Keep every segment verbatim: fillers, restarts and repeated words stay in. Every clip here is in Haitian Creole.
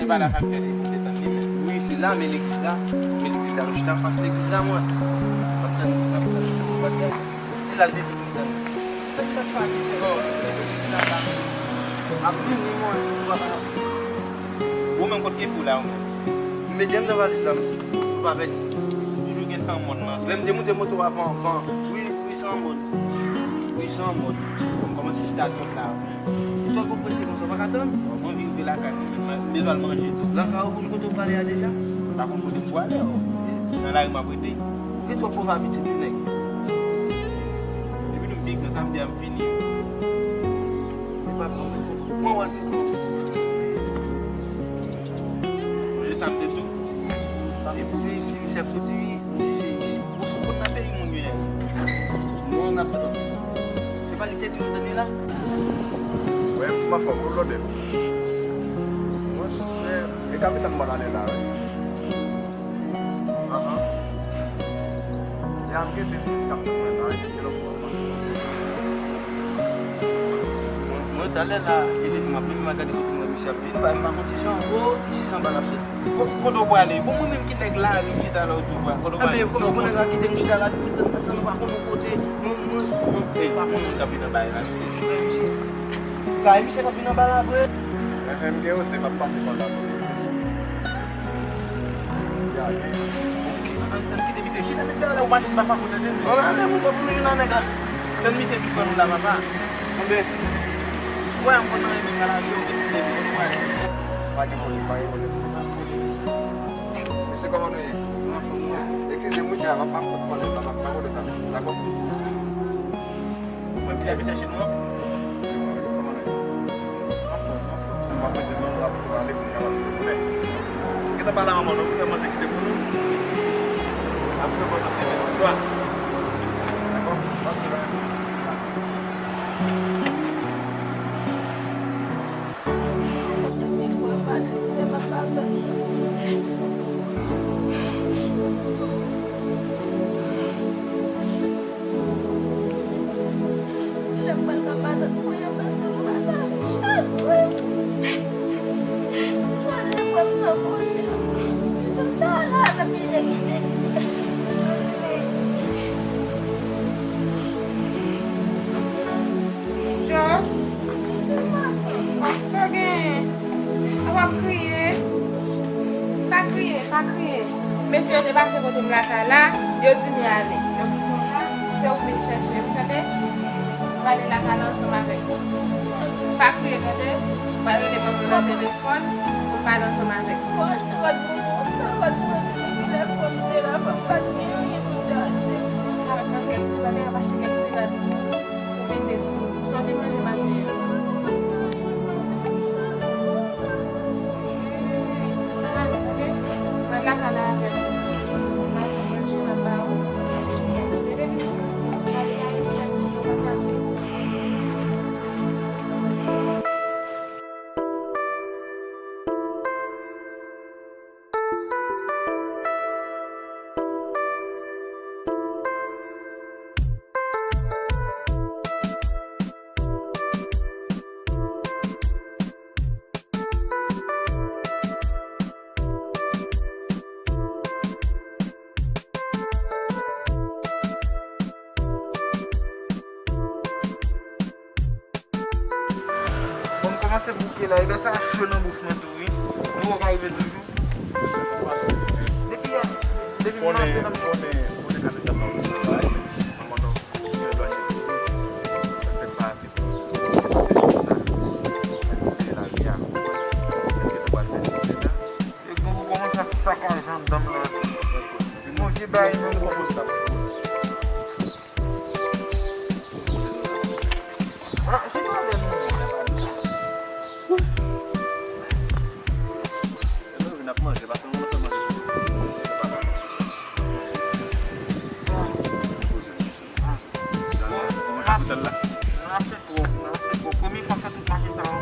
Pale ak aktè li pou detann li menm. Wi, se la, men legliz la. Men legliz la, nou chita anfas legliz la, mwen. M ap tann, m ap tann, m ap tann. E la, l te di pou m tann. Tann, tann, pa vini, non, legliz la, la. M ap vini, mwen, m ap tann. Ou menm, kote ke pou la, ou menm? M mete m nan valiz la, m pa pèdi. Toujou gen san mòn nan. Lè m te moute moto a, van, van. Wi, wi, san mòn. Wi, san mòn. M kòmanse chita trant la. Sa w poko prese konsa, w pa ka tann? Bon, mwen anvi rive lakay mwen, men m bezwen al manje tou. Lakay ou konn kote w prale a deja? M pa konn kote m prale, o. Nan lari m ap rete. Ou gen twòp pòv abitit, wi, nèg. Depi nou pi gran, sa m di a m fini. E pa pran mwen. Mwen wè l pi pran. Sonje sa m te di w. Epi se isi misye ap soti, ou si se isi. Bon, se w konn nan peyi moun yo ye. Non, n ap tann. Se pa li te di nou tann li la? Wè, m pa fè w blòdè. Monchè, e kapitan m pral ale la, wi. Ahan. Ya m gen de moun k ap tann mwen la, wi, se lòt fwa. Mwen, mwen, talè la, e leve m ap leve, m a gade kote mwen, misye ap vin, pa, m pa konn si se anwo, si se anba l ap soti. Ko-, kote w prale? Bon, mwen menm ki nèg lari, m chita la, ou tou prale. Kote w prale? Ebyen, kòman pou nèg la kite m chita la, depi tann, tann, nou pa konn yon kote, nou, nou, nou, eh, pa konn moun k ap vin anba la, misye. Kay misye k ap vin anba la, vre? Enhen, m gen yon nèg k ap pase pa la, tou. Ya, ya. Bon, ki, an, an, kite misye chita, nèg la, ou mache pa pa kote, tande. An, ale, moun, pa pou nou nan nèg la. Tann misye vin pran nou la, papa. Anben. Ou wè, m konn nan men nèg la, yo, vin, vin, vin, vin, vin. Pa gen pwoblèm, pa gen pwoblèm. Mesye, kòman nou ye? Eskize m, wi, m ap, m ap kontinye pale, m ap, m ap pale, dakò? Mwen ki te vin chèche nou an? Anfòm, anfòm. M ap rete non, m ap pale pou m kapab retounen. Gentan pale a manman nou, pou fè manje kite pou nou. Apre, konsa, m te vin di swa. Dakò? Ok, bye. Jos, sa w genyen? A w ap kriye? Pa kriye, pa kriye. Mesye yo te pase kote m lakay la, yo di m y ale. Donk, kounye a, se ou k vin chèche m, tande? Prale lakay la ansanm avèk mwen. Pa kriye, tande? Mwen rele manman nan telefòn pou pale ansanm avèk mwen. Mwen achte rad pou mwen, sèl rad mwen ki gen kilè fòm te la, fòm pa t gen anyen pou te achte. Avèk sa, kèk ti bagay, ap achte kèk ti rad pou ou mete sou ou. Sa w te manje maten an? Ann ale, tande? Mwen lakay la avèk ou. Mwen fè manje, mwen ba ou. Achte ti bagay, tande? Mwen ale, ale, sa ki yo pa pase. Bon, m kòmanse bouke la, e lè sa cho nan bouch mwen tou, wi. Nou wè w ka rive toujou. Depi yè, depi m nan konnen, konnen, konnen kapital la, w travay. Manman nou, yon dwa gen pou sa fè pa ase pou sa. Kote la, wi, a, kote la, wi, a. E bon, ou kòmanse ap sakaje anndan m la. Bon, ki bagay, nou kòmanse ap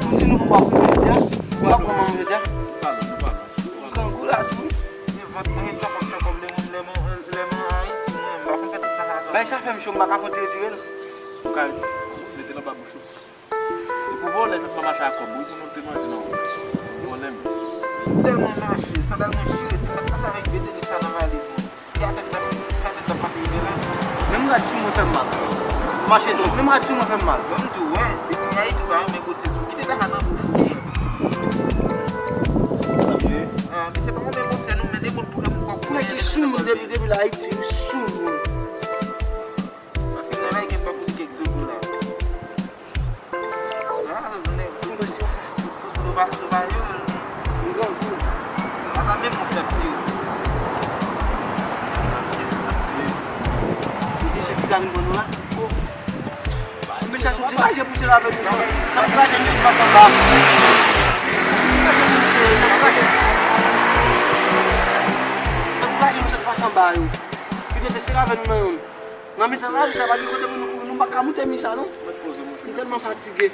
Kòmsi nou pa pran jodi a, nou pa pran manje jodi a. Grangou la tou. Men vant mwen gen tchòkòm tchòkòm lè mwen, lè mwen, lè mwen Ayiti, mwen, m pa konn fè tout sa sa. Bagay sa fè m cho, m pa ka fè w ti retire l. Ou ka rete l anba bouch ou. E pou vòlè, tout pa mache ak kòb, wi, pou nou te manje nan wout. Vòlè m. M tèlman mache, sandal mwen chire, se pa, pa ta vin mete li sa nan valiz mwen. Ki afè m t ap, ki afè m t ap mache rive la? Menm rad sou mwen fè m mal. M mache twòp, menm rad sou mwen fè m mal. Bon, m di w, wè, depi Ayiti ou pa renmen bwose sou. Kite dada nan bouch ou. Sa vle? Ah, misye pa renmen bwose nou, men de moun pou renmen kòk. Nèg ki sou moun depi, depi l Ayiti, sou moun. Paske nan Ayiti, m pa pou kèk dodo la. Ah, nèg, nou pa, nou pa yo. Apa menm mwen fè pli. Li te chèf gang ban nou la. Mesaj ou diraje pou se lavenir nou. N ap diraje nou sot pas anba. N ap diraje nou sot pas anba yo. Li te se lavenir nou. Nan mitan lari sa, pa gen kote pou nou kouri, nou pa ka moute mi sa non. M tèlman fatige.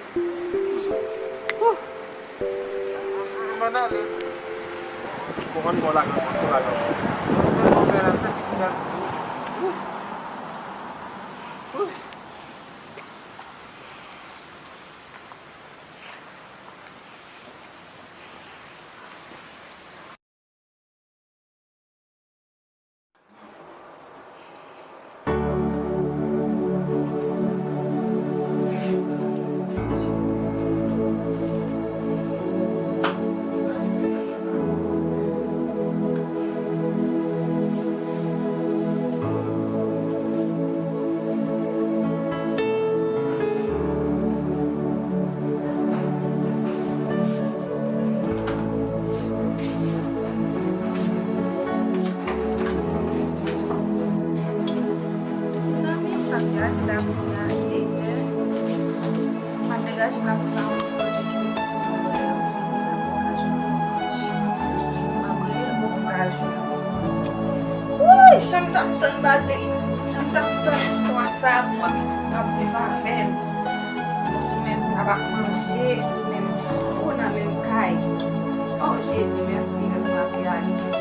Ou. Mwen ale. Konprann bon lajan, bon lajan. Ou. Ou. Mezanmi, m pa t ka di la kounye a sèt è. M ap degaje m la pou m ba yon ti manje ki mete ti moun nan yon fon nan okazyon pou manje. M ap rele l pou okazyon. Wouy, jan m t ap tann bagay, jan m t ap tann istwa sa pou mwen pitit m ap viv avè m. Nou sou menm tab ap manje, sou menm, nou nan menm kay. Oh, Jezi, mèsi, rèv mwen ap reyalize.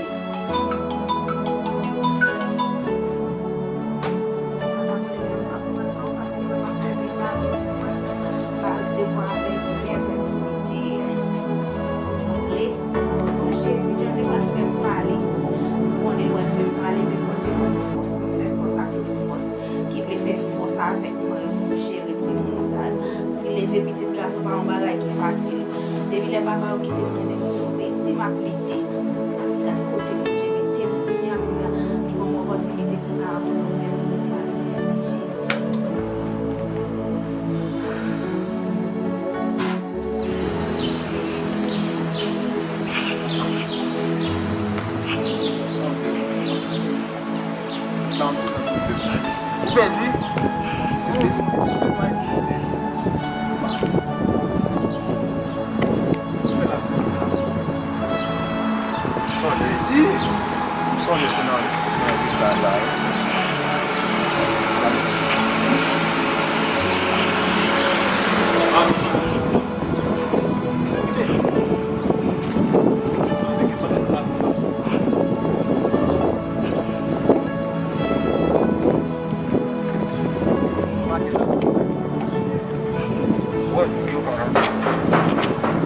Sa ta mande mwen pa pou mwen pa ou, paske mwen pa fè vizyon a pitit mwen, pa resevwa avèk byen, fè m imite, konble. Oh, Jezi, John li pral fè m pale. Mwen konnen li pral fè m pale, men Bondye ban m fòs pou m fè fòs ak tout fòs ki vle fè fòs avèk mwen yo pou m jere timoun sa yo. Paske leve pitit gason pa yon bagay ki fasil. Depi lè papa yo kite yo, men m tonbe, di m ap lite. Gad kote Bondye mete m kounye a, kounye a, li ban m opòtinite pou m ka retounen kote m te ale. Mèsi, Jezi. Ou pèdi? Se te, se te, se te, se te. Ou fè la. M sonje. Jezi! M sonje se nan, nan legliz la, la, wi.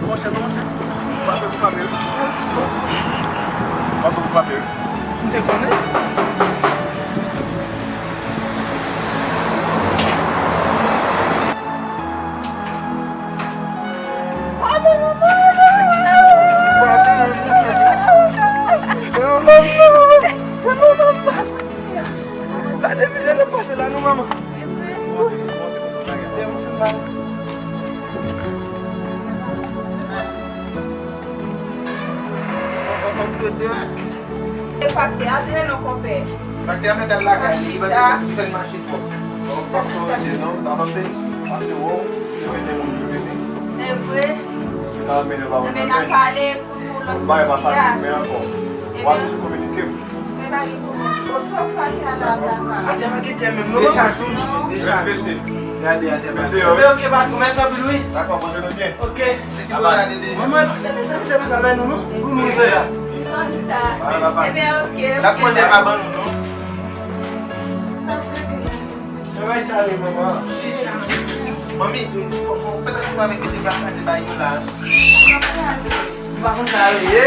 Monchè, non, monchè. Pa pè pou frape, wi. Pa pè pou frape, wi. M te konnen. Gade mizè n ap pase la non, manman. E faktè a, antre non, konpè. Faktè a mèt al lakay li, li pa te fè l mache twòp. Donk, pase w rete non, ta tande, pase w, se mete moun pou vini. Se vre. Li ta mennen pa moun nan men. Anben, n a pale pou nou lòt sijè a. Bagay pa fasil, men ankò. W a toujou kominike m. Men pa gen pwoblèm. Oswa faktè a la, la, la. Atè pa gen tè menm non. Deja jou li, deja. Rete bese. Gade, atè pa gen tè. Mete yo, wi. Oke, patwon, mèsi anpil, wi. Dakò, poze nou byen. Oke. Manman, mezanmi, se pa sa bay nou, non? Pou m rive la. Konsa. Ebyen, oke, oke. L ap mande pa ban nou, non? Sa bay sa, wi, manman. Manmi, fò, fò, fè sa avèk mete pa kraze bay yo la. Li pa konn sa, wi, ye.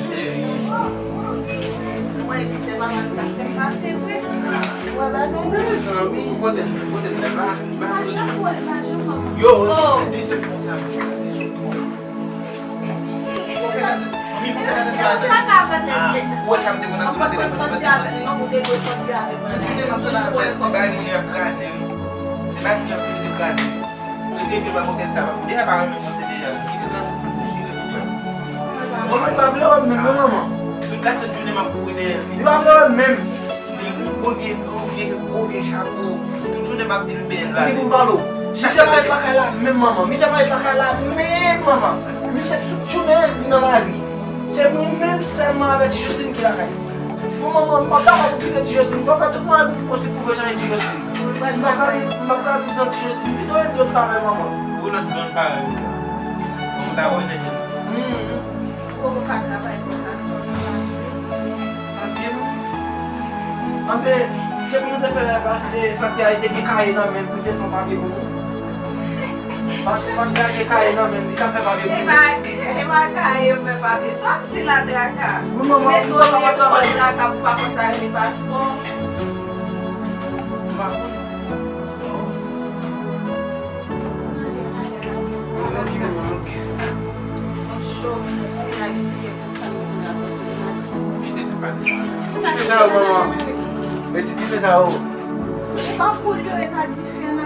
cheri. Mwen, epi se pa mal ka fè m pase vre. Mwen, ba nou. Mezanmi, kote l, kote l, pa, pa. Pa janm wè, pa janm wè. Yo, oh, se de sèt konsa. Ou wè sa m te konn ap di, ou te konn sòti avè m, non, ou te konn sòti avè m. Tout jounen m ap fè la, se bagay moun yo ap kraze, wi. Se bagay moun yo ap fè kraze, wi. Ou te vle pa kokenn sa, ou deja pa renmen m, se deja. Kite sa, ou chire tou, frè. Mwen, mwen pa vle wè m menm, non, manman. Tout la sent jounen m ap kouri dèyè l. Li pa vle wè m menm. Li gon gwo vye, gwo vye, gwo vye chapo. Tout jounen m ap di l bèl, la. Ki pou m pale w? Misye pa ret lakay la menm, manman. Misye pa ret lakay la menm, manman. Misye tout jounen li nan lari. Se mwen menm sèlman avè ti Jocelyn ki lakay. Bon, manman, m pa kapab okipe ti Jocelyn. Fò fè tout mwayen posib pou m jwenn ti Jocelyn. M pa ka viv, m pa ka viv san ti Jocelyn. Pito ede yo travay, manman. Ou nan ti zòn parèy ou la. Ou ta wè nèg yo. Hmm. Ou poko ka travay konsa, fò travay. Anpil. Anpil. Se pou nou te fè, paske faktè a te gen kaye nan men l pou te fè yon papye pou nou. Paske faktè a gen kaye nan men l, li t ap fè papye pou nou. E pa, e pa kaye yo fè papye. Sa w ap di la, Traka? Wi, manman, mwen pa ka travay. Traka pou pa konn sa rele paspò. M pa konn. Ti dife sa yo, manman. E ti dife sa yo. E pa poul yo, e pa dife, non.